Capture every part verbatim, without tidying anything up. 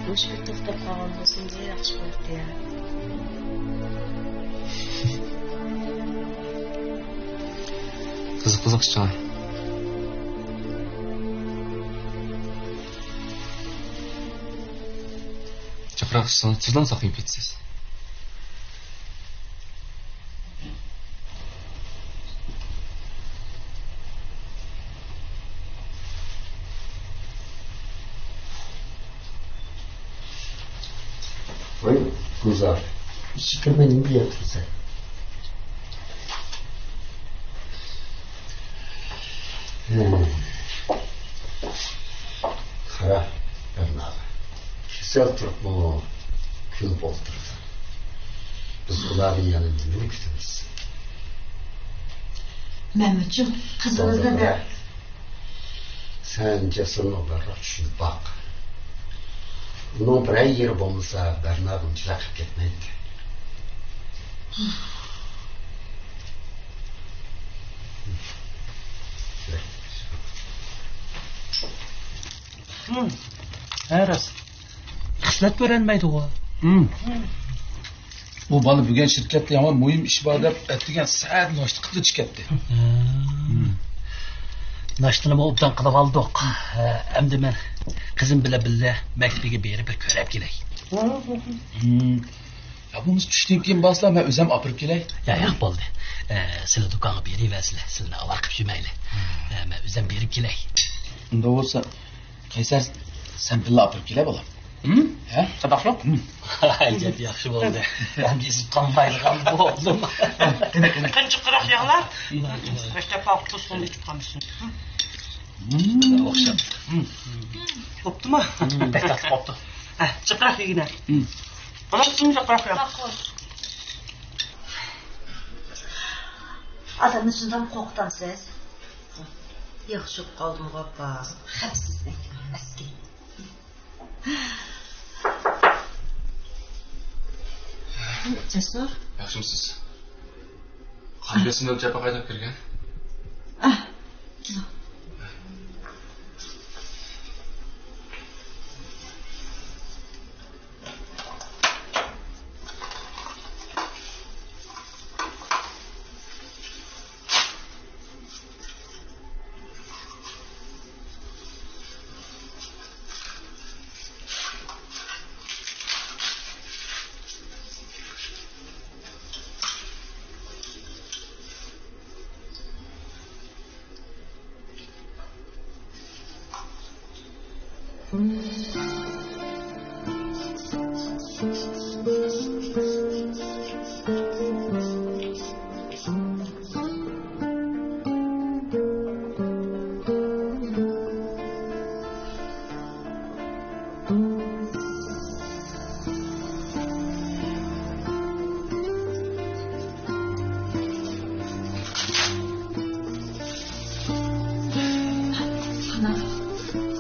مۇشۇ بىر توختاپ قالغان بولسىمىز ياخشى بولاتتى يا. قىزىق، قىزىق ئىشقا. جىقراق ئىچسىڭىز تېزلا ساقىيىپ كېتىسىز. ۋاي گۈلزار، ئىچىپ كىرمەي نېمە يەپ تۇرىسەن؟ قارا، بەرنار، كېسەل تۇرۇپمۇ كۈلۈپ ئولتۇرىدۇ. بىز ئۇلاردىن يەنە نېمىنى كۈتىمىز؟ مەمەتجان، قىزىڭىزنى بولدى، بەر. سەن جاسۇرنى ئوبدانراق چۈشىنىپ باق. ئۇنىڭ بىرەر يېرى بولمىسا، بەرنار بۇنچىلىك قىلىپ كەتمەيتتى. ھە، راست. خىسلەت كۆرەلمەيدىغۇ. ھىم. ئۇ بالا بۈگۈن شىركەتتە يامان مۇھىم ئىش بار دەپ، ئەتىگەن سەت ناشتا قىلىپ چىقىپتۇ. ھىم. ناشتىنىمۇ ئوبدان قىلىۋالدۇق. ئەمدى مەن قىزىم بىلەن بىللە مەكتىپىگە بېرىپ بىر كۆرۈپ كېلەي. ھىم. يا بولمىسا چۈشتىن كېيىن بارسىلا، مەن ئۆزۈم ئاپىرىپ كېلەي. يا، ياق، بولدى. ئە، سىلە دۇكانغا بېرىۋەرسىلە، سىلىنى ئاۋارە قىلىپ يۈرمەيلى. ئە، مەن ئۆزۈم بېرىپ كېلەي. ئۇنداق بولسا، قەيسەر، سەن بىللە ئاپىرىپ كېلە، بالام. ھە؟ ساداقلىق؟ ئەجەب ياخشى بولدى. مەن بېزىپ قالمايدىغان بولدۇم. قېنى، قېنى. قېنى جىقراق يەڭلار. مەكتەپ ۋاقتى سۇنى ئىچىپ قالمىسۇن. ئوخشاپتۇ. بوپتۇما؟ بەك تاتلىق بوپتۇ. ھە، جىقراق يېگىنە. بالام، سىزمۇ جىقراق يەڭ. ئادەمنى شۇنداق قورقۇتامسىز؟ ياخشى ئۇقۇپ قالدىمغۇ، ئاپا. خەپسىز ئەسكى. جەسۇر. ياخشىمۇسىز؟ قان بېسىمنى ئۆلچەپ باقاي دەپ كىرگەن. ئاھ، كېلىڭ.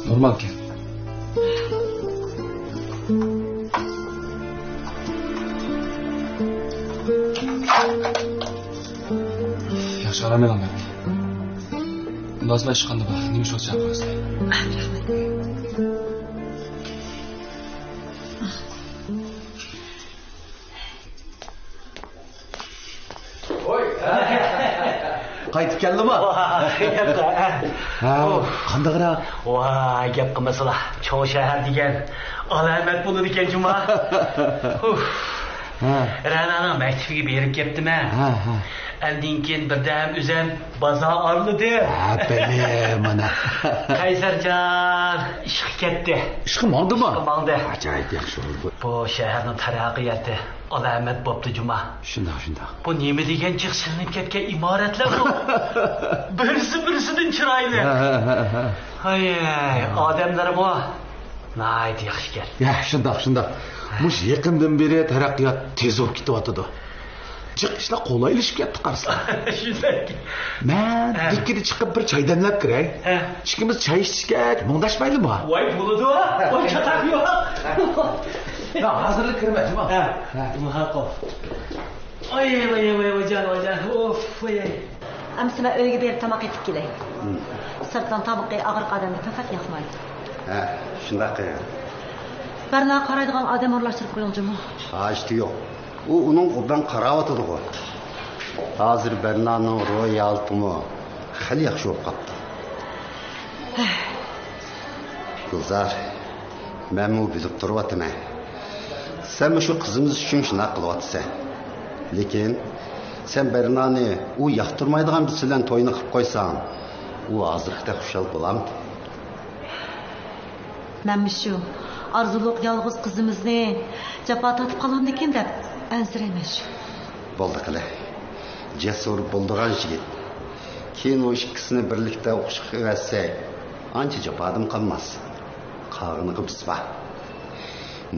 نورمالكەن. ياخشى، ئارام ئېلىڭ، مەمتى. مۇلازىمەت ئىشخانىدا بار. نېمە ئىش بولسا چاقىرىسىلەر. قايتىپ كەلدىما؟ ۋاي، گەپ قىل. ھە، قانداقراق؟ ۋاي، گەپ قىلمىسىلا. چوڭ شەھەر دېگەن ئالامەت بولىدىكەن جۇما. ئۇف. ھە. رەنانىڭ مەكتىپىگە بېرىپ كەپتىمەن. ھە، ھە. ئاندىن كېيىن بىردەم ئۆزەم بازار ئارىلىدىم. ھە، بەلى، مانا. قەيسەرجان ئىشقا كەتتى. ئىشقا ماڭدىمۇ؟ ئىشقا ماڭدى. ئاجايىپ ياخشى بولدى. بۇ شەھەرنىڭ تەرەققىياتى ئالامەت بوپتۇ جۇما. شۇنداق، شۇنداق. بۇ نېمە دېگەن جىق سېلىنىپ كەتكەن ئىمارەتلەر بۇ. بىرسى بىرسىدىن چىرايلىق. ھە، ھە، ھە، ھە. ھاي، ھاي، ئادەملىرىمۇ ناھايىتى ياخشىكەن. يا، شۇنداق، شۇنداق. مۇشۇ يېقىندىن بېرى تەرەققىيات تېز بولۇپ كېتىۋاتىدۇ. جىق ئىشلار قولايلىشىپ كەتتى قارىسا. شۇنداق. مەن ھە. دۇكىدا چىقىپ بىر چاي دەملەپ كىرەي. ھە. ئىككىمىز چاي ئىچكەچ مۇڭداشمايلىمۇ؟ ۋاي، بولىدۇ. ۋاي، چاتاق يوق. يا، ھازىرلا كىرىمەن، جۇما. ھە. ھە. ماقۇل. ۋاي، ۋاي، ۋاي، ۋايجان، ۋايجان. ئوف، ۋاي. ئەمسە مەن ئۆيگە بېرىپ تاماق ئېتىپ كېلەي. ھىم. سىرتنىڭ تامىقى ئاغرىق ئادەمگە پەقەت ياقمايدۇ. ھە، شۇنداق قىل. بەرناغا قارايدىغان ئادەم ئورۇنلاشتۇرۇپ قويۇڭ جۇمۇ. ھاجىتى يوق. ئۇ ئۇنىڭغا ئوبدان قاراۋاتىدىغۇ. ھازىر بەرنانىڭ روھىي ھالىتىمۇ خېلى ياخشى بولۇپ قاپتۇ. گۈلزار، مەنمۇ بىلىپ تۇرۇۋاتىمەن. سەن مۇشۇ قىزىمىز ئۈچۈن شۇنداق قىلىۋاتىسەن. لېكىن سەن بەرنانى ئۇ ياقتۇرمايدىغان بىرسى بىلەن تويىنى قىلىپ قويساڭ، ئۇ ھازىرقىدەك خۇشال بولامدۇ؟ مەن مۇشۇ ئارزۇلۇق يالغۇز قىزىمىزنى جاپا تارتىپ قالامدىكىن دەپ ئەنسىرەيمەن شۇ. بولدى قىلە. جەسۇر بولىدىغان يىگىت. كېيىن ئۇ ئىككىسىنى بىرلىكتە ئوقۇشقا قىلىۋەتسەك، ئانچە جاپادىن قالماس. قالغىنىغا بىز بار.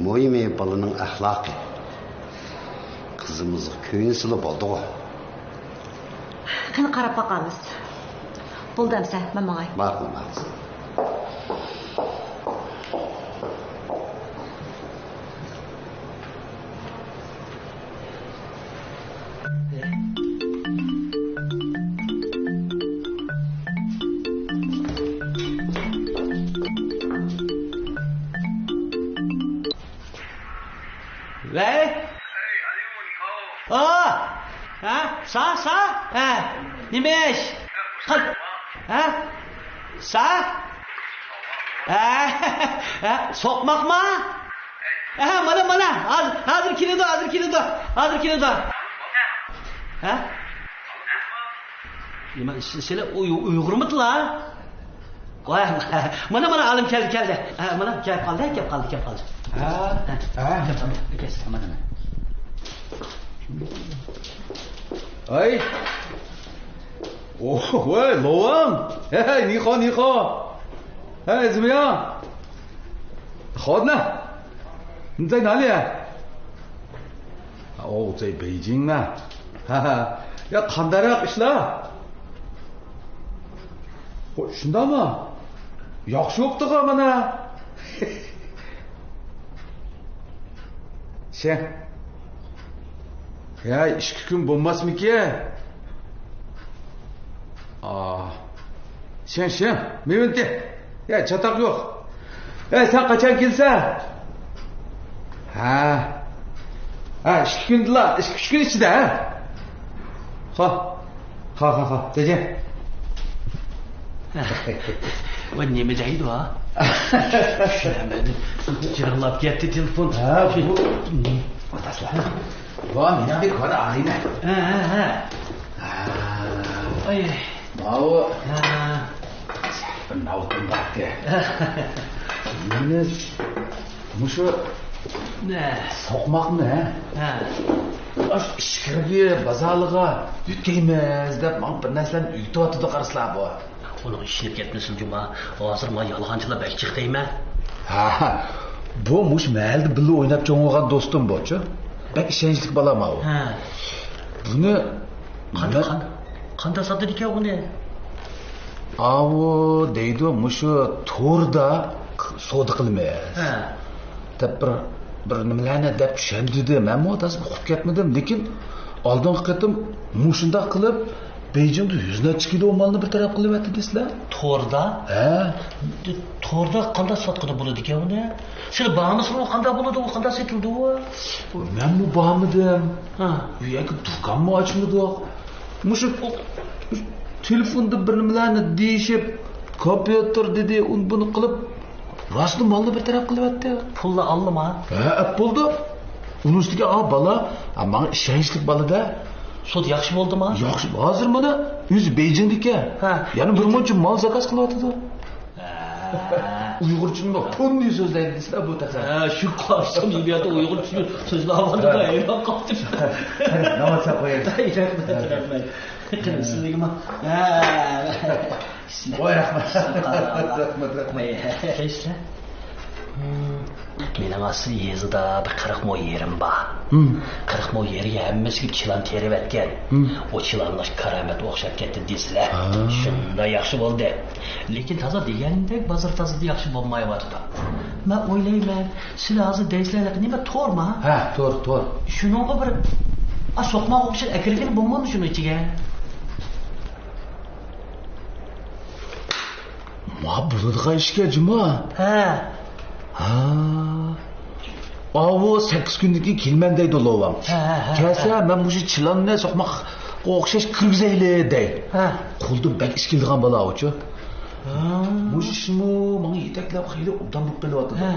مۇھىمى بالىنىڭ ئەخلاقى. قىزىمىزغا كۆيۈنسىلا بولدىغۇ. قېنى، قاراپ باقارمىز. بولدى ئەمسە، مەن ماڭاي. ماقۇل، ماقۇل. ۋەي. ئا! ھە؟ سا، سا؟ ھە. نېمە ئىش؟ قىل. ھە؟ سا؟ ھە؟ ھە؟ سوقماقما؟ ھە، مانا، مانا. ھازىر، ھازىر كېلىدۇ، ھازىر كېلىدۇ. ھازىر كېلىدۇ. ھە؟ نېمە، سىلەر ئۇي-، ئۇيغۇرمىدىلا؟ ۋاي، مانا، مانا، ئالىم كەلدى، كەلدى. ھە، مانا، كەپ قالدى، كەپ قالدى، كەپ قالدى. ھە؟ ھە؟ ھە؟ كەپ قالدى. كەلسە، مانا، مانا. ھەي. ئوھ، ۋاي، لوۋاڭ. ھەي، نىخاۋ، نىخاۋ. ھەي، زىمياڭ. خادنە. نزاي نالىيە. ئوۋ، زاي بېيجىڭ مە. ھە، ھە. يا، قانداقراق ئىشلار؟ خو، شۇنداقمۇ؟ ياخشى بوپتۇغۇ مانا. شەڭ. يا، ئىككى كۈن بولماسمىكىن؟ ئا. شەڭ، شەڭ، مېۋىنتى. يا، چاتاق يوق. ئەي، سەن قاچان كېلىسەن؟ ھە. ھە، ئىككى كۈندىلا، ئىككى، ئۈچ كۈن ئىچىدە، ھە؟ خو. خو، خو، خو، دېجى. ئۇ نېمە دەيدۇ، ھە؟ چۈشىنەلمىدىم. جىرىڭلاپ كەتتى تېلېفون. ھە، بۇ. ۋا، مېنىڭدەك كونا ئاغىنە. ھە، ھە، ھە. ھە. ئاي. ماۋۇ. ھە. بىر ناۋۇتۇم باركەن. نېمە؟ مۇشۇ نە؟ سوقماقنى، ھە؟ ھە. ئاشۇ ئىچكىرىكى بازارلىققا يۆتكەيمىز دەپ ماڭا بىر نەرسىلەرنى ئۆگىتىۋاتىدۇ قارىسىلا بۇ. ئۇنىڭ ئىشىنىپ كەتمىسۇن جۇما. ھازىر ما يالغانچىلار بەك جىق دەيمەن. ھە، بۇ مۇشۇ مەھەللىدە بىللە ئويناپ چوڭ بولغان دوستۇم بۇچۇ. بەك ئىشەنچلىك بالا ماۋۇ. ھە. بۇنى قانداق، مە- قانداق، قانداق ساتىدىكەن ئۇنى؟ ئاۋۇ دەيدۇ، مۇشۇ توردا سودا قىلىمىز. ھە. دەپ بىر، بىر نېمىلەرنى دەپ چۈشەندۈردى. مەنمۇ تازا ئۇقۇپ كەتمىدىم، لېكىن ئالدىنقى قېتىم مۇشۇنداق قىلىپ، بېيجىڭدا يۈز نەچچە كىلو مالنى بىر تەرەپ قىلىۋەتتى دېسىلە. توردا؟ ھە. توردا قانداق ساتقىلى بولىدىكەن ئۇنى؟ سىلەر بارمىسىڭلار قانداق بولىدۇ، قانداق سېتىلىدۇ ئۇ؟ مەنمۇ بارمىدىم. ھە. ئۇ يەرگە دۇكانمۇ ئاچمىدۇق. مۇشۇ، مۇشۇ تېلېفوندا بىر نېمىلەرنى دېيىشىپ، كومپيۇتېر دېدى، ئۇنى بۇنى قىلىپ، راستلا مالنى بىر تەرەپ قىلىۋەتتى. پۇللا ئالدىما؟ ھە، ئەپ بولدى. ئۇنىڭ ئۈستىگە، ئا، بالا، ئا، ماڭا ئىشەنچلىك بالا-دە. سودا ياخشى بولدىما؟ ياخشى. ھازىر مانا ئۆزى بېيجىڭدىكەن. ھە. يەنە بىر مۇنچە مال زاكاز قىلىۋاتىدۇ. ھە. ئۇيغۇرچىنىمۇ توننى سۆزلەيدۇ دېسىلە بۇ تەقە. ھە، شۇ قارىسام، يەنە ئۇيغۇرچە سۆزلەۋاتىدۇ، ھە. ھەيران قاپتىمەن. ناماز ساپ قوياي. ھەي، رەھمەت، ھە. رەھمەت. قېنى، سىزگىمۇ؟ ھە. ۋاي، رەھمەت. رەھمەت، رەھمەت. ھەي، ھەي. كەيسىلەر؟ مېنىڭ ئاشۇ يېزىدا بىر قىرىق مو يېرىم بار. ھىم. قىرىق مو يەرگە ھەممىسىگە چىلان تېرىۋەتكەن. ھىم. ئۇ چىلانلار كارامەت ئوخشاپ كەتتى دېسىلە. ھا. شۇنداق ياخشى بولدى. لېكىن تازا دېگەندەك بازار تازا ياخشى بولمايۋاتىدۇ. مەن ئويلايمەن، سىلەر ھازىر دەيسىلەر نېمە تورما؟ ھە، تور، تور. شۇنىڭغا بىر، ئا، سوقماق ئوخشاش ئەكىرگىلى بولمامدۇ شۇنىڭ ئىچىگە؟ ما بولىدىغان ئىشكەن جۇما. ھە. ھا. ئاۋۇ سەككىز كۈندىن كېيىن كېلىمەن دەيدۇ لوۋام. ھە، ھە، ھە، كەلسە، ھە. مەن مۇشۇ چىلاننى سوقماققا ئوخشاش كىرگۈزەيلى دەي. ھە. قولىدا بەك ئىچكىلىدىغان بالا ئۇچۇ. ھە. مۇشۇ ئىشمۇ ماڭا يېتەكلەپ خېلى ئوبدان بولۇپ قېلىۋاتىدۇ. ھە.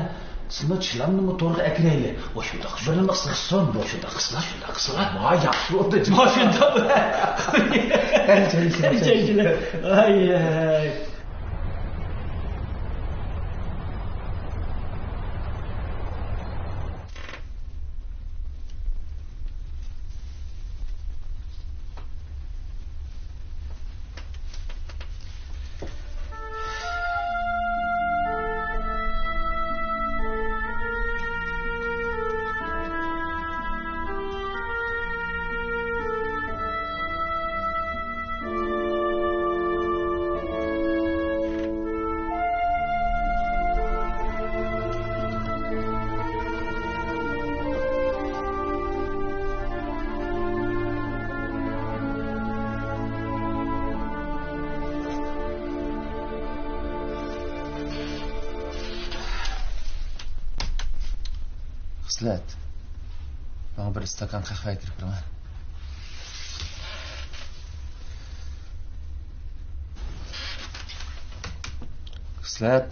سىلەر چىلاننىمۇ تورغا ئەكىرەيلى. ۋاي شۇنداق، شۇنداق قىلسۇن، ۋاي شۇنداق قىلسىلا، شۇنداق قىلسىلا. ۋاي ياخشى بولدى. ۋاي شۇنداق. ھەي، جاي، جاي، جاي. ۋاي، ھەي. خىسلەت، ماڭا بىر ئىستاكان قەھۋە ئەكىرىپ بېرىڭە. خىسلەت.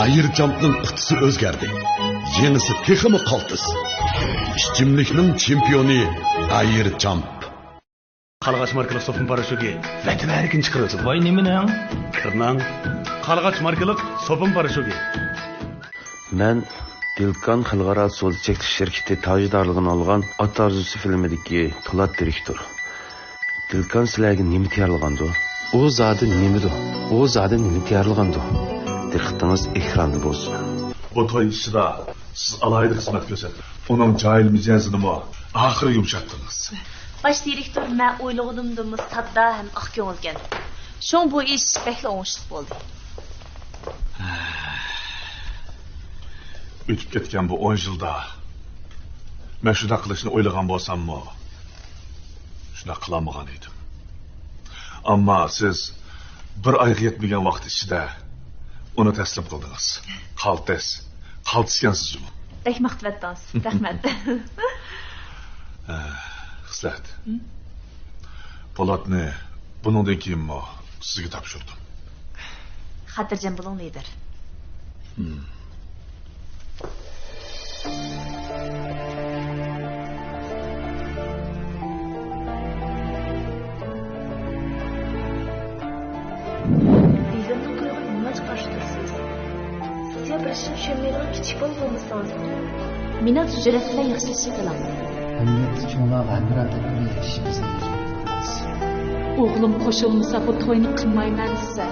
ئايرچامپنىڭ قۇتىسى ئۆزگەردى. يېڭىسى تېخىمۇ قالتىس. ئىچىملىكنىڭ چېمپىيونى ئايرچامپ. قارلىغاچ ماركىلىق سوپۇن پاراشوكى ۋەتەن ھەرىكىنى چىقىرىۋېتىدۇ. ۋاي نېمىنىڭ؟ كىرنىڭ. قارلىغاچ ماركىلىق سوپۇن پاراشوكى. مەن دىلكان خەلقئارا سودا چەكلىك شىركىتى تاجدارلىقىنى ئالغان ئات ئارزۇسى فىلىمىدىكى پولات دىرېكتور. دىلكان سىلەرگە نېمە تەييارلىغاندۇ؟ ئۇ زادى نېمىدۇ؟ ئۇ زادى نېمە تەييارلىغاندۇ؟ دىققىتىڭىز ئېكراندا بولسۇن. بۇ توي ئىشىدا سىز ئالاھىدە خىزمەت كۆرسەتتىڭىز. ئۇنىڭ جاھىل مىجەزىنىمۇ ئاخىرى يۇمشاتتىڭىز. باش دىرېكتور، مەن ئويلىغىنىمدىنمۇ ساددا ھەم ئاق كۆڭۈلكەن. شۇڭا بۇ ئىش بەكلا ئوڭۇشلۇق بولدى. ئۆتۈپ كەتكەن بۇ ئون يىلدا مەن شۇنداق قىلىشنى ئويلىغان بولساممۇ، شۇنداق قىلالمىغان ئىدىم. ئەمما سىز بىر ئايغا يەتمىگەن ۋاقىت ئىچىدە ئۇنى تەسلىم قىلدىڭىز. قالتىس، قالتىسكەنسىز جۇمۇ. بەك ماختىۋەتتىڭىز. رەھمەت. ھە، خىسلەت. ھە؟ پولاتنى بۇنىڭدىن كېيىنمۇ سىزگە تاپشۇردۇم. خاتىرجەم بولۇڭ، لىدىر. ھىم. لىدىرنىڭ تويىغا نېمىلا قارشى تۇرىسىز؟ سىز يا بىر ئىشنى چۈشەنمەيدىغان كىچىك بالا بولمىسىڭىز. مېنىڭ جۈرئەت بىلەن ياخشىلىشىپ قېلىڭ. ئەمەلىيەتتە چوڭلارغا ھەمراھ تېپىپ ياشىشىمىزنى ئۆگىنىمىز. ئوغلۇم قوشۇلمىسا بۇ توينى قىلمايمەن دېسە،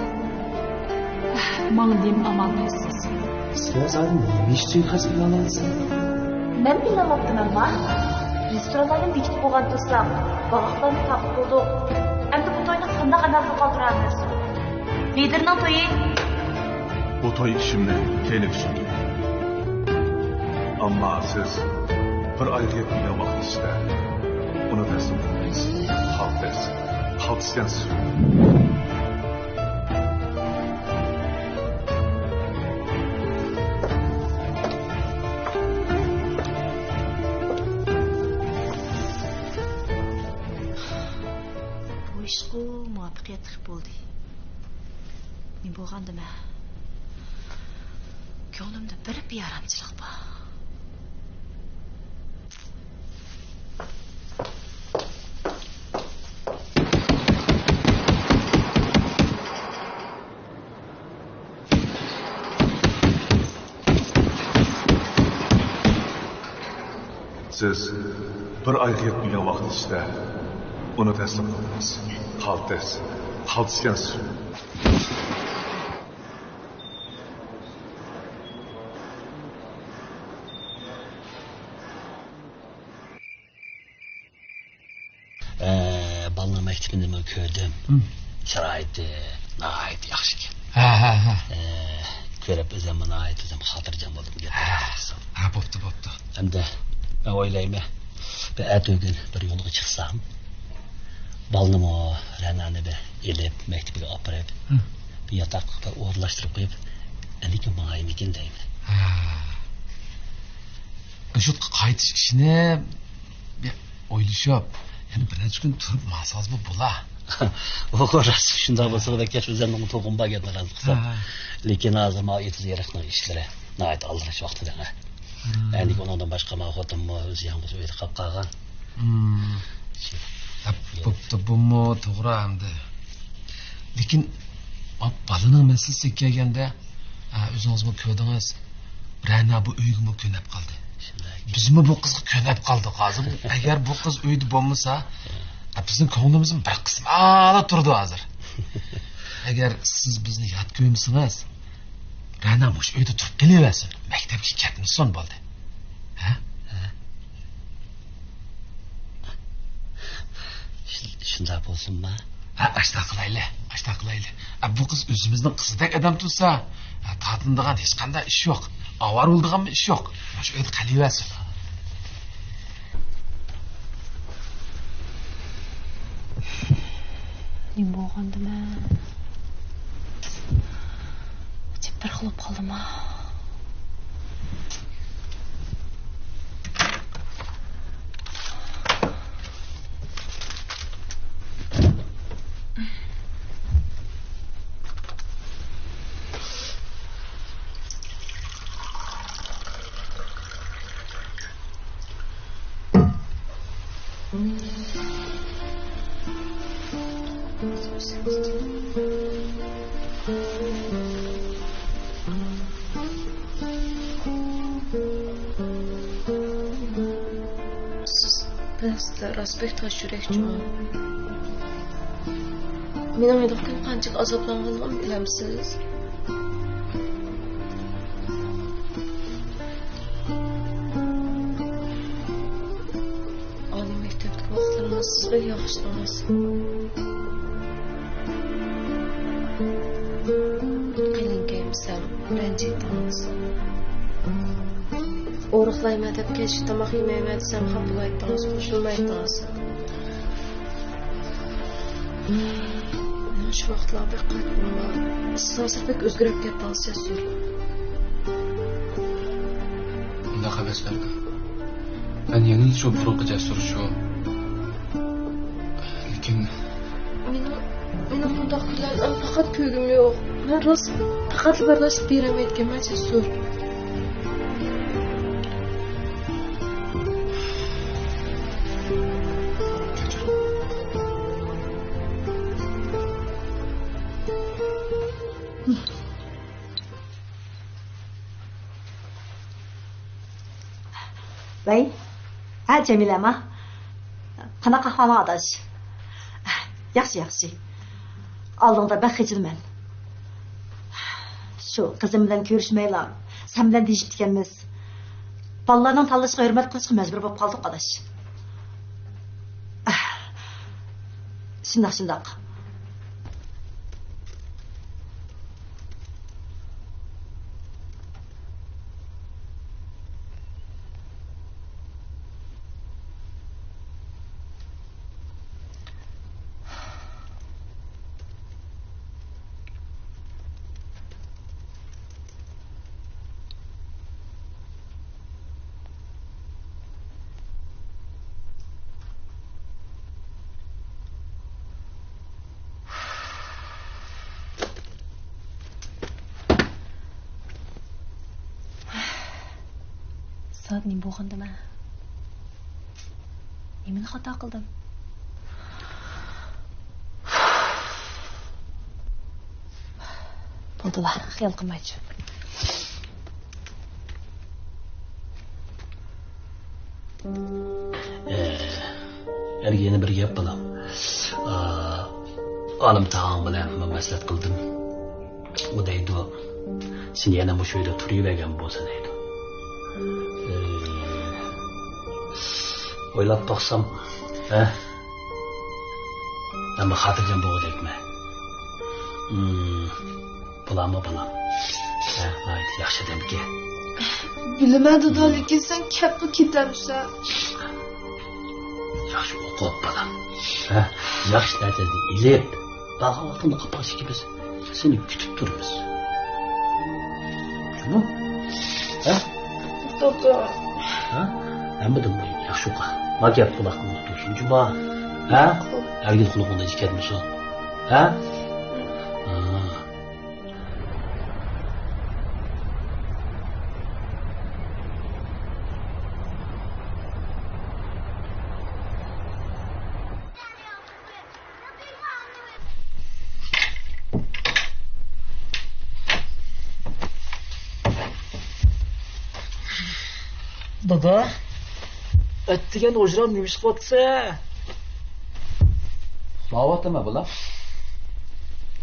ماڭا نېمە ئامال بەرسىز؟ سىلەر زادى نېمە ئىش تۇيغۇسى ئېلانلايسىز؟ مەن ئېلانلاپتىمەنما؟ رېستورانلارنى بېكىتىپ بولغان تۇرساق، باغاقلارنى تارتىپ بولدۇق. ئەمدى بۇ توينى قانداق ئەمەلدىن قالدۇرارمىز؟ لىدىرنىڭ تويى. بۇ توي ئىشىمنى كەينىگە سۈردۈم. ئەمما سىز بىر ئايغا يەتمىگەن ۋاقىت ئىچىدە ئۇنى تەسلىم قىلدىڭىز. قالتىس، قالتىسكەنسىز. بۇ ئىشقۇ مۇۋەپپەقىيەتلىك بولدى. نېمە بولغاندىمەن؟ كۆڭلۈمدە بىر بىئارامچىلىق بار. سىز بىر ئايغا يەتمىگەن ۋاقىت ئىچىدە ئۇنى تەسلىم قىلدىڭىز. قالتىس، قالتىسكەنسىز. ئە، بالىنىڭ مەكتىپىنىمۇ كۆردۈم. ھىم. شارائىتى ناھايىتى ياخشى ئىكەن. ھە، ھە، ھە. ئە، كۆرۈپ ئۆزۈممۇ ناھايىتى ئۆزۈم خاتىرجەم بولدۇم، گەپ ھە، قىلسام. ھە، بوپتۇ، بوپتۇ. ئەمدى مەن ئويلايمەن، بىر ئەتىگۈن بىر يولغا چىقسام، بالىنىمۇ، رەنانى بىر ئېلىپ، مەكتىپىگە ئاپىرىپ، ھىم. بىر ياتاققا ئورۇنلاشتۇرۇپ قويۇپ، ئەنىكىن ماڭايمىكىن دەيمەن. ھە. ئاشۇ قايتىش ئىشىنى بىر ئويلىشىپ، يەنە بىر نەچچە كۈن تۇرۇپ ماڭسىڭىزمۇ بولا. ئۇ راست، شۇنداق بولسا بەك ياخشى، ئۆزۈمنىڭ تۇغقۇم بار گەپنى راست قىلسام. ھە، ھە. لېكىن ھازىر ماۋۇ ئېتىز ئېرىقنىڭ ئىشلىرى ناھايىتى ئالدىراش ۋاقتىدا. ھە. ئەنىكى ئۇنىڭدىن باشقا ماۋۇ خوتۇنمۇ ئۆزى يالغۇز ئۆيدە قاپ قالغان. ھىم. شۇ. ھە، بوپتۇ، بۇمۇ توغرا ئەمدى. لېكىن، ئا، بالىنىڭ مەسىلىسىگە كەلگەندە، ئا، ئۆزىڭىزمۇ كۆردىڭىز، رەنا بۇ ئۆيگىمۇ كۆنەپ قالدى. شۇنداق. بىزمۇ بۇ قىزغا كۆنەپ قالدۇق ھازىر. ئەگەر بۇ قىز ئۆيدە بولمىسا، ئا، بىزنىڭ كۆڭلىمىزمۇ بىر قىسمالا تۇرىدۇ ھازىر. ئەگەر سىز بىزنى يات كۆرمىسىڭىز، رەنا مۇشۇ ئۆيدە تۇرۇپ قېلىۋەرسۇن، مەكتەپكە كەتمىسۇن بولدى. ھە؟ ھە. شۇ-، شۇنداق بولسۇنما؟ ھە، ئاشۇنداق قىلايلى، ئاشۇنداق قىلايلى. ئە، بۇ قىز ئۆزىمىزنىڭ قىزىدەك ئادەم تۇرسا، ھە، تارتىنىدىغان ھېچقانداق ئىش يوق. ئاۋارە بولىدىغانمۇ ئىش يوق. مۇشۇ ئۆيدە قېلىۋەرسۇن. نېمە بولغاندىمەن؟ ئىچىم بىر خىل بولۇپ قالدىما؟ سىز، مەن سىزدە راست بەك تاش يۈرەكچىمەن. مېنىڭ ھېلىقى كۈن قانچىلىك ئازابلانغانلىقىمنى بىلەمسىز؟ ئالىي مەكتەپتىكى ۋاقىتلىرىمدا سىز بەك ياخشىدىڭىز. قېلىن كىيمىسەم، رەنجىيتتىڭىز. ئورۇقلايمەن دەپ كەچلىك تاماق يېمەيمەن دېسەم، خاپىلايتتىڭىز، قوشۇلمايتتىڭىز. مېنىڭ شۇ ۋاقىتلاردا بەك قاتتىق، سىز ھازىر بەك ئۆزگىرىپ كەتتىڭىز، جەسۇر. ئۇنداق ئەمەس، مەن يەنىلا شۇ بۇرۇنقى جەسۇر شۇ. لېكىن مېنىڭ، مېنىڭ بۇنداق كۈنلەردە پەقەت كۆرگۈم يوق. مەن راست پەقەتلا بەرداشلىق بېرەلمەيدىكەنمەن، جەسۇر. ۋەي، ھە، جەمىلە ئەما. قانداق ئەھۋالىڭ، ئاداش؟ ياخشى، ياخشى. ئالدىڭدا بەك خىجىلمەن. شۇ قىزىم بىلەن كۆرۈشمەيلا، سەن بىلەن دېيىشىپتىكەنمىز. بالىلارنىڭ تاللىشىغا ھۆرمەت قىلىشقا مەجبۇر بولۇپ قالدۇق، ئاداش. شۇنداق، شۇنداق. سائەت نېمە بولغاندىمەن؟ نېمىنى خاتا قىلدىم؟ بولدىلا، خىيال قىلمايچۇ. ئە، ئەرگە يەنە بىر گەپ، بالام. ئا، ئالىم تاغاڭ بىلەن مەن مەسلىھەت قىلدىم. ئۇ دەيدۇ، سېنى يەنە مۇشۇ ئۆيدە تۇرۇۋەرگەن بولسا دەيدۇ. ئە، ئويلاپ باقسام، ھە؟ ئەمما خاتىرجەم بولغۇدەكمەن. ھىم، بولامۇ بالام؟ ھە، ناھايىتى ياخشى ئادەمكەن. بىلىمەن دادا، لېكىن سەن كەپلا كېتەمسەن؟ ياخشى ئوقۇپ بالام. ھە، ياخشى دەرىجىنى ئېلىپ، بارغان ۋاقتىڭدا قاپاق ئىككىمىز سېنى كۈتۈپ تۇرىمىز. جۇمۇ؟ ھە؟ دادا. ھە؟ ھەممىدىن مۇھىم، ياخشى ئوقۇ. ما گەپ قۇلاقنى تۇتۇشۇن جۇما. ھە؟ ھەرگىز قۇلىقىڭدىن چىقارمىسۇن. ھە؟ ھە. دادا، ئەتىگەن ھوجرام نېمە ئىش قىلىۋاتىسەن؟ ئۇخلاۋاتىمەن بالام.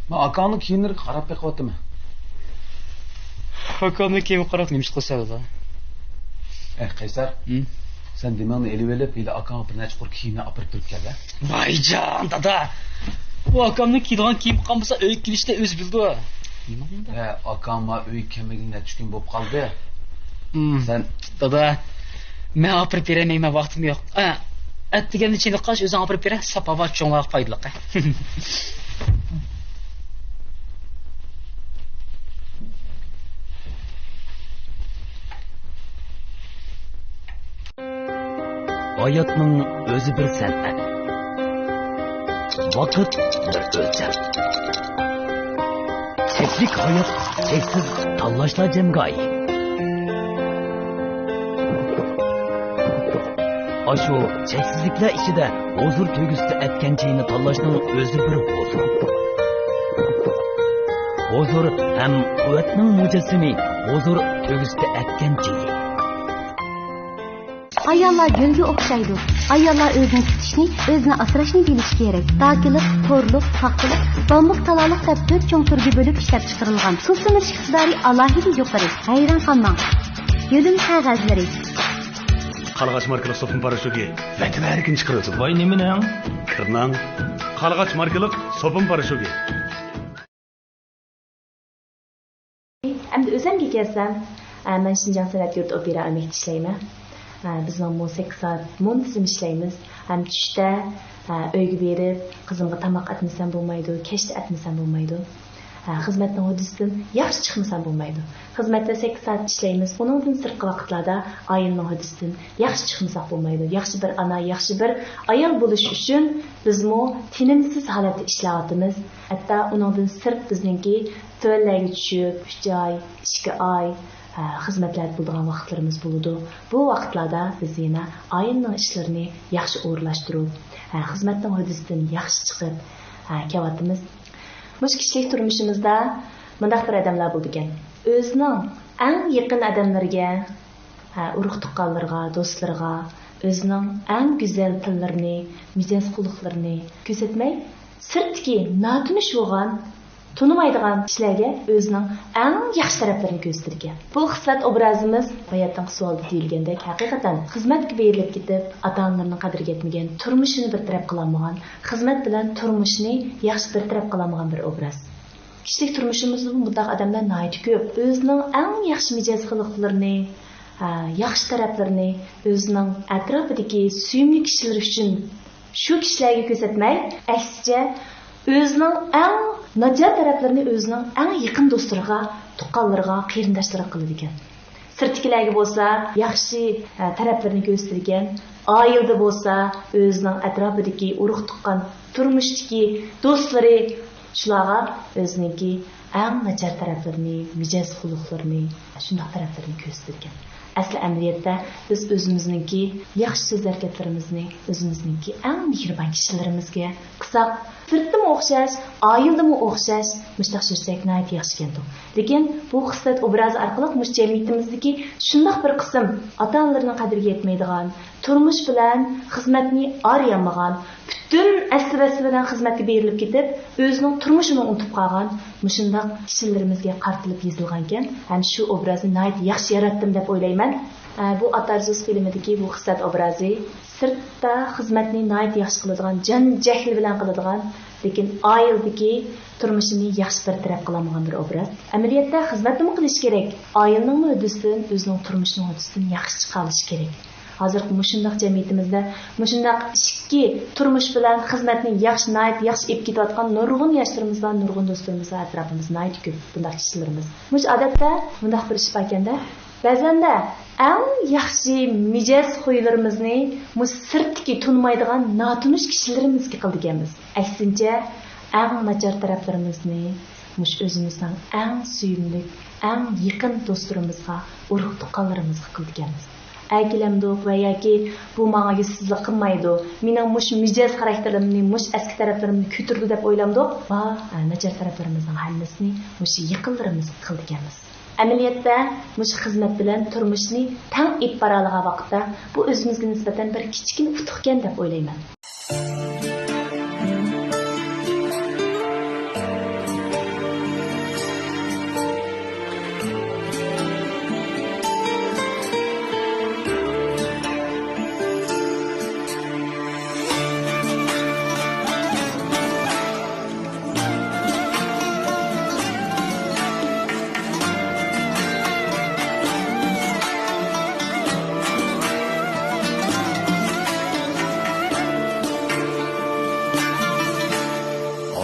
مەن ئاكاڭنىڭ كىيىملىرىگە قاراپ بېقىۋاتىمەن. ئاكامنىڭ كىيىمىگە قاراپ نېمە ئىش قىلىسەن دادا؟ ئەي قەيسەر، ھىم؟ سەن دېمىڭنى ئېلىۋېلىپ، ھېلى ئاكاڭغا بىر نەچچە قۇر كىيىمنى ئاپىرىپ بېرىپ كەل ھە. ۋايجان دادا، ئۇ ئاكامنىڭ كىيىدىغان كىيىمى قالمىسا ئۆيگە كېلىشتە ئۆزى بىلىدۇ. ھە، ئاكاڭ ما ئۆيگە كەلمىگىلى نەچچە كۈن بولۇپ قالدى. ھىم. سەن دادا، مەن ئاپىرىپ بېرەلمەيمەن، ۋاقتىم يوق. ئە، ئەتىگەننى چېنىققاچ ئۆزۈڭ ئاپىرىپ بېرە، ساپا بار، چوڭلارغا پايدىلىق. ھاياتنىڭ ئۆزى بىر سەنئەت. ۋاقىت بىر ئۆلچەم. چەكلىك ھايات چەكسىز تاللاشلار جەمگاھى. ئاشۇ چەكسىزلىكلەر ئىچىدە ھۇزۇر تۆگىسىدە ئەتكەن چېيىنى تاللاشنىڭ ئۆزى بىر ھۇزۇر. ھۇزۇر ھەم قۇۋۋەتنىڭ مۇجەسسىمى ھۇزۇر تۆگىسىدە ئەتكەن چېيى. ئاياللار گۈلگە ئوخشايدۇ. ئاياللار ئۆزىنى تۇتۇشنى، ئۆزىنى ئاسراشنى بىلىشى كېرەك. داكىلىق، تورلۇق، پاختىلىق، بامبۇك، تالالىق دەپ تۆت چوڭ تۈرگە بۆلۈپ ئىشلەپچىقىرىلغان. سۇسلىنىش ئىقتىدارى ئالاھىدە يۇقىرى. ھەيران قالماڭ. يۆلىمە قەغەزلىرى. قارلىغاچ ماركىلىق سوپۇن پاراشوكى ۋەتەن ھەرىكىنى چىقىرىۋاتىدۇ. ۋاي نېمىنىڭ؟ كىرنىڭ. قارلىغاچ ماركىلىق سوپۇن پاراشوكى. ئەمدى ئۆزۈمگە كەلسەم، ئە، مەن شىنجاڭ سەنئەت يۇرتى ئوپېرا ئۆمەكتە ئىشلەيمەن. ئە، بىزنىڭ مۇ سەككىز سائەت مۇنتىزىم ئىشلەيمىز. ھەم چۈشتە، ئە، ئۆيگە بېرىپ، قىزىمغا تاماق ئەتمىسەم بولمايدۇ، كەچتە ئەتمىسەم بولمايدۇ. ئە، خىزمەتنىڭ ھۆددىسىدىن ياخشى چىقمىسام بولمايدۇ. خىزمەتتە سەككىز سائەت ئىشلەيمىز، ئۇنىڭدىن سىرتقى ۋاقىتلاردا ئائىلىنىڭ ھۆددىسىدىن ياخشى چىقمىساق بولمايدۇ. ياخشى بىر ئانا، ياخشى بىر ئايال بولۇش ئۈچۈن بىزمۇ تىنىمسىز ھالەتتە ئىشلەۋاتىمىز. ھەتتا ئۇنىڭدىن سىرت بىزنىڭكى تۆۋەنلەرگە چۈشۈپ، ئۈچ ئاي، ئىككى ئاي، ئە، خىزمەتلەردە بولىدىغان ۋاقىتلىرىمىز بولىدۇ. بۇ ۋاقىتلاردا بىز يەنە ئائىلىنىڭ ئىشلىرىنى ياخشى ئورۇنلاشتۇرۇپ، ئە، خىزمەتنىڭ ھۆددىسىدىن ياخشى چىقىپ، ئە، كېلىۋاتىمىز. مۇشۇ كىشىلىك تۇرمۇشىمىزدا مۇنداق بىر ئادەملەر بولىدىكەن. ئۆزىنىڭ ئەڭ يېقىن ئادەملىرىگە، ھە، ئۇرۇق-تۇغقانلىرىغا، دوستلىرىغا ئۆزىنىڭ ئەڭ گۈزەل تىللىرىنى، مىجەز-خۇلقلىرىنى كۆرسەتمەي، سىرتتىكى ناتونۇش بولغان، تونۇمايدىغان كىشىلەرگە ئۆزىنىڭ ئەڭ ياخشى تەرەپلىرىنى كۆرسىتىدىكەن. بۇ خىسلەت ئوبرازىمىز باياتىنقى سوئالدا دېيىلگەندەك، ھەقىقەتەن خىزمەتكە بېرىلىپ كېتىپ، ئاتا-ئانىلىرىنىڭ قەدرىگە يەتمىگەن، تۇرمۇشىنى بىر تەرەپ قىلالمىغان، خىزمەت بىلەن تۇرمۇشنى ياخشى بىر تەرەپ قىلالمىغان بىر ئوبراز. كىشىلىك تۇرمۇشىمىزدىمۇ بۇنداق ئادەملەر ناھايىتى كۆپ. ئۆزىنىڭ ئەڭ ياخشى مىجەز-خۇلقلىرىنى، ئە، ياخشى تەرەپلىرىنى ئۆزىنىڭ ئەتراپىدىكى سۆيۈملۈك كىشىلىرى ئۈچۈن شۇ كىشىلەرگە كۆرسەتمەي، ئەكسىچە، ئۆزىنىڭ ئەڭ ناچار تەرەپلىرىنى ئۆزىنىڭ ئەڭ يېقىن دوستلىرىغا، تۇغقانلىرىغا، قېرىنداشلىرىغا قىلىدىكەن. سىرتتىكىلەرگە بولسا ياخشى، ئە، تەرەپلىرىنى كۆرسىتىدىكەن. ئائىلىدە بولسا ئۆزىنىڭ ئەتراپىدىكى ئۇرۇق-تۇغقان، تۇرمۇشتىكى دوستلىرى، شۇلارغا ئۆزىنىڭكى ئەڭ ناچار تەرەپلىرىنى، مىجەز-خۇلقلىرىنى، شۇنداق تەرەپلىرىنى كۆرسىتىدىكەن. ئەسلى ئەمەلىيەتتە بىز ئۆزىمىزنىڭكى ياخشى سۆز-ھەرىكەتلىرىمىزنى ئۆزىمىزنىڭكى ئەڭ مېھرىبان كىشىلىرىمىزگە قىلساق، سىرتتىمۇ ئوخشاش، ئائىلىدىمۇ ئوخشاش، مۇشۇنداق سۈرسەك ناھايىتى ياخشىكەندۇ. لېكىن بۇ خىسلەت ئوبرازى ئارقىلىق مۇشۇ جەمئىيىتىمىزدىكى شۇنداق بىر قىسىم ئاتا-ئانىلىرىنىڭ قەدرىگە يەتمەيدىغان، تۇرمۇش بىلەن خىزمەتنى ئارىيالمىغان، پۈتۈن ئەسلى-ۋەسلى بىلەن خىزمەتكە بېرىلىپ كېتىپ، ئۆزىنىڭ تۇرمۇشىنى ئۇنتۇپ قالغان مۇشۇنداق كىشىلىرىمىزگە قارىتىلىپ يېزىلغانىكەن. ھەم شۇ ئوبرازنى ناھايىتى ياخشى ياراتتىم دەپ ئويلايمەن. ئە، بۇ ئاتارزۇس فىلىمىدىكى بۇ خىسلەت ئوبرازى سىرتتا خىزمەتنى ناھايىتى ياخشى قىلىدىغان، جان جەھلى بىلەن قىلىدىغان، لېكىن ئائىلىدىكى تۇرمۇشىنى ياخشى بىر تەرەپ قىلالمىغان بىر ئوبراز. ئەمەلىيەتتە خىزمەتنىمۇ قىلىش كېرەك، ئائىلىنىڭمۇ ھۆددىسىدىن، ئۆزىنىڭ تۇرمۇشىنىڭ ھۆددىسىدىن ياخشى چىقالىشى كېرەك. ھازىرقى مۇشۇنداق جەمئىيىتىمىزدە مۇشۇنداق ئىچكى تۇرمۇش بىلەن خىزمەتنى ياخشى، ناھايىتى ياخشى ئېلىپ كېتىۋاتقان نۇرغۇن ياشلىرىمىز بار، نۇرغۇن دوستلىرىمىز بار، ئەتراپىمىزدا ناھايىتى كۆپ بۇنداق كىشىلىرىمىز. مۇشۇ ئادەتتە مۇنداق بىر ئىش باركەندە، بەزەندە ئەڭ ياخشى مىجەز خۇيلىرىمىزنى مۇشۇ سىرتتىكى تونۇمايدىغان ناتونۇش كىشىلىرىمىزگە قىلىدىكەنمىز. ئەكسىنچە، ئەڭ ناچار تەرەپلىرىمىزنى مۇشۇ ئۆزىمىزنىڭ ئەڭ سۆيۈملۈك، ئەڭ يېقىن دوستلىرىمىزغا، ئۇرۇق-تۇغقانلىرىمىزغا قىلىدىكەنمىز. ئەركىلەمدۇق ۋە ياكى بۇ ماڭا يۈزسىزلىك قىلمايدۇ، مېنىڭ مۇشۇ مىجەز خاراكتېرىمنى، مۇشۇ ئەسكى تەرەپلىرىمنى كۆتۈرىدۇ دەپ ئويلامدۇق. ۋا، ناچار تەرەپلىرىمىزنىڭ ھەممىسىنى مۇشۇ يېقىنلىرىمىزغا قىلىدىكەنمىز. ئەمەلىيەتتە مۇشۇ خىزمەت بىلەن تۇرمۇشنى تەڭ ئېلىپ بارالىغان ۋاقىتتا، بۇ ئۆزىمىزگە نىسبەتەن بىر كىچىككىنە ئۇتۇقكەن دەپ ئويلايمەن.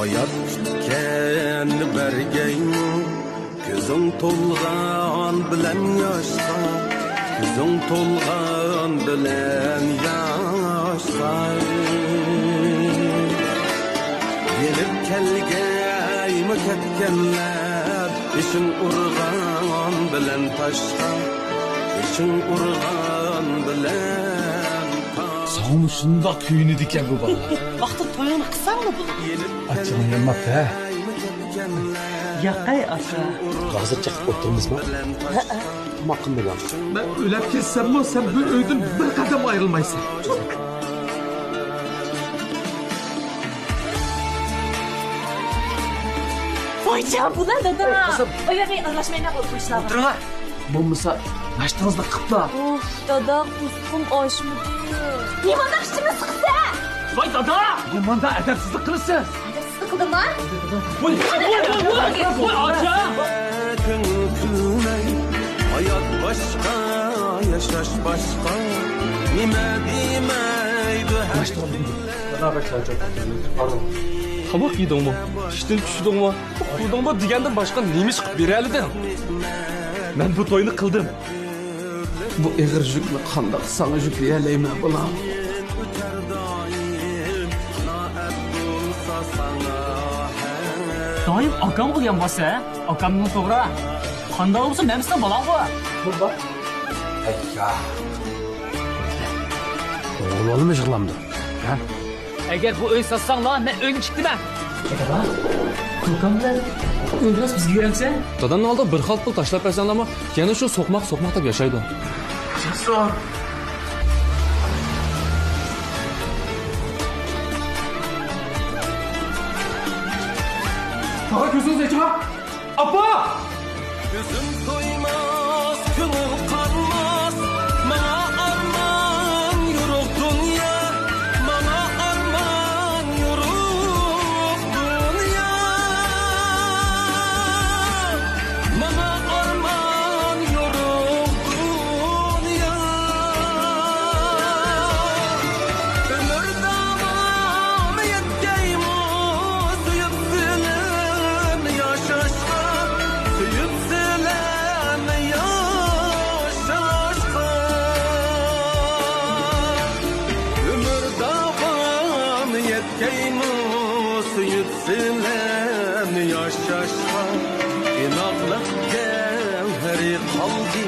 ھايات كۈتكەن بەرگەيمۇ، كۆزۈڭ تولغان بىلەن ياشقا، كۆزۈڭ تولغان بىلەن ياشقا. يېنىپ كەلگەيمۇ كەتكەنلەر، بېشىڭ ئۇرغان بىلەن تاشقا، بېشىڭ ئۇرغان بىلەن تاشقا. ساڭىمۇ شۇنداق كۆيۈنىدىكەن بۇ بالىلار. ۋاقتىدا تويۇڭنى قىلساڭلا بولىدۇ. ئاچچىقىم يانماپتۇ ھە. ياقەي ئاكا. ھازىر چېقىپ ئولتۇرىمىزمۇ؟ ھەئە. تاماق قىلمىدىڭ. مەن ئۆلۈپ كەتسەممۇ سەن بۇ ئۆيدىن بىر قەدەم ئايرىلمايسەن. ۋاي جان بۇلار دادا. ئاياغى ئارىلاشمايلا بولۇپ قويۇشلار. ئولتۇرۇڭلار. بولمىسا ناشتىڭىزنى قىپلا. ئۇف دادا، قورسىقىم ئاچمىدى. نېمانداق ئىچىمنى سىقىسەن؟ ۋاي دادا! نېمانداق ئەدەپسىزلىك قىلىسىز؟ ئەدەپسىزلىك قىلدىمما؟ ۋاي، ۋاي، ۋاي، ۋاي، ۋاي، ئاچا! كۆڭۈل كۈلمەي، ھايات باشقا، ياشاش باشقا. نېمە دېمەيدۇ ھەر تاماق يېدىڭمۇ؟ چۈشتىن چۈشتۈڭمۇ؟ ئۇخلىدىڭمۇ دېگەندىن باشقا نېمە ئىش قىلىپ بېرەلىدىڭ؟ مەن بۇ توينى قىلدىم. بۇ ئېغىر يۈكنى قانداق ساڭا يۈكلىيەلەيمەن، بالام؟ دائىم ئاكامغىلا يانباسسەن، ھە؟ ئاكامنىڭ توغرا. قانداق بولسا مەن سېنىڭ بالاڭغۇ. بۇ بار. ئەييا. ئوغۇل بالىمۇ يىغلامدۇ؟ ھە؟ ئەگەر بۇ ئۆي ساتساڭلار، مەن ئۆينى تىكتىمەن. دادا، كوكام بىلەن ئۆلمەس بىزگە يۈرەمسەن؟ دادامنىڭ ئالدىغا بىر خال پۇل تاشلاپ بەرسەڭلارمۇ، يەنە شۇ سوقماق، سوقماق دەپ ياشايدۇ. جېسۇر. تاغا كۆزىڭىزنى ئېچىڭا. ئاپا! كۆزۈم تويماس، كۆڭۈل قانماس، ماڭا ئارمان يورۇق دۇنيا، ماڭا ئارمان يورۇق دۇنيا، ماڭا ئارمان يورۇق دۇنيا. ئۆمۈر داۋامى يەتكەيمۇ سۆيۈپ سىلەرنى ياشاشقا، سۆيۈپ سىلەرنى ياشاشقا. ئۆمۈر داۋامى يەتكەيمۇ سۆيۈپ سىلەرنى ياشاشقا. ئىناقلىق گەۋھىرى قالدى.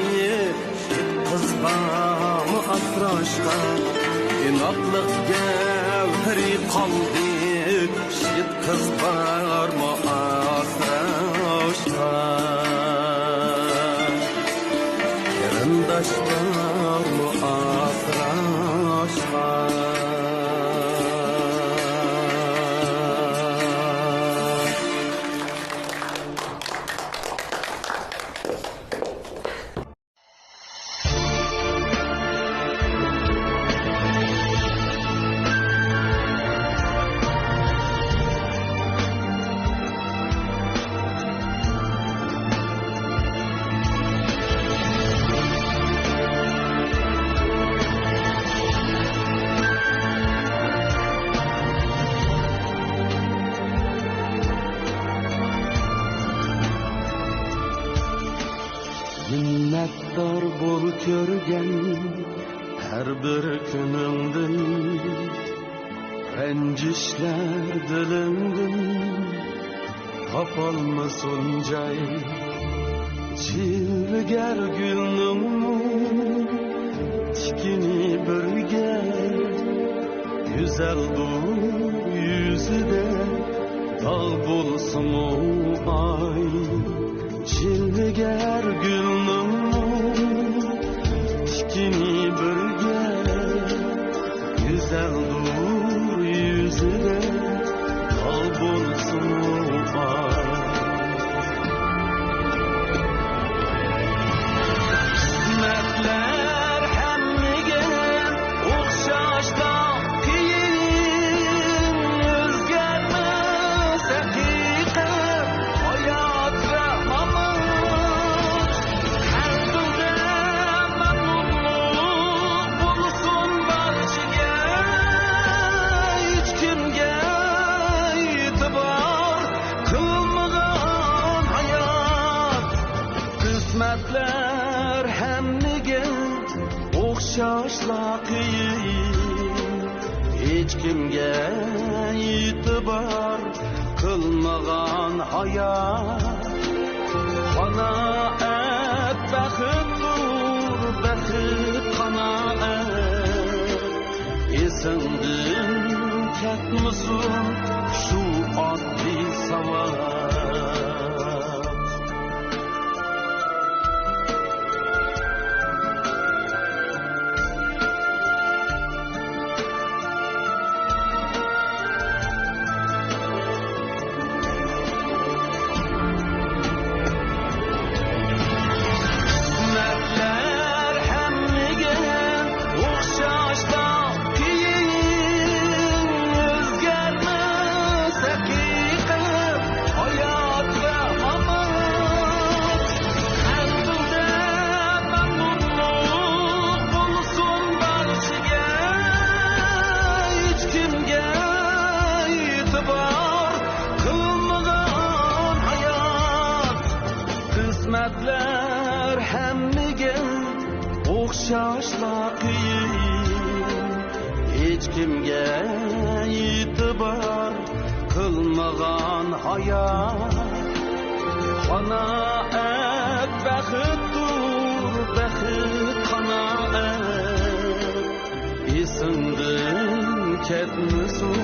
قىز بارمۇ ئاسراشقا، ئىناقلىق گەۋھىرى قالدى. يىگىت قىز بارمۇ ئاسراشقا، قېرىنداش بارمۇ ئاسراشقا. مىننەتدار بول كۆرگەن ھەر بىر كۈنۈڭدىن، رەنجىشلەر دىلىڭدىن تاپالمىسۇن جاي. جىلۋىگەر گۈلنىڭمۇ تىكىنى بىرگە، گۈزەل بۇ يۈزىدە داغ بولسىمۇ ئاي. جىلۋىگەر گۈلنىڭمۇ تىكىنى بىرگە، گۈزەلدۇر يۈزىدە داغ بولسىمۇ بار. قىسمەتلەر ھەممىگە ئوخشاشلا قىيىن، ئۆزگەرمەس ھەقىقەت، ھايات ۋە مامات. قەلبىڭدە مەمنۇنلۇق بولسۇن بارچىگە، ھېچكىمگە ئېتىبار قىلمىغان ھايات. قىسمەتلەر ھەممىگە ئوخشاشلا قىيىن، ھېچكىمگە ئېتىبار قىلمىغان ھايات. قانائەت بەختتۇر، بەخت قانائەت. ئېسىڭدىن كەتمىسۇن شۇ ئاددىي ساۋات. قىسمەتلەر ھەممىگە ئوخشاشلا قىيىن، ئۆزگەرمەس ھەقىقەت، ھايات ۋە مامات. قەلبىڭدە مەمنۇنلۇق بولسۇن بارچىگە، ھېچكىمگە ئېتىبار قىلمىغان ھايات. قىسمەتلەر ھەممىگە ئوخشاشلا قىيىن، ھېچكىمگە ئېتىبار قىلمىغان ھايات. قانائەت بەختتۇر، بەخت قانائەت. ئېسىڭدىن كەتمىسۇن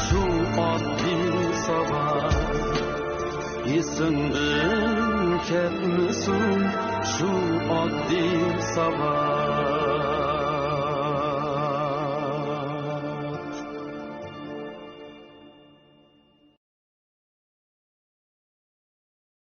شۇ ئاددىي ساۋات. ئېسىڭدىن كەتمىسۇن شۇ ئاددىي ساۋات.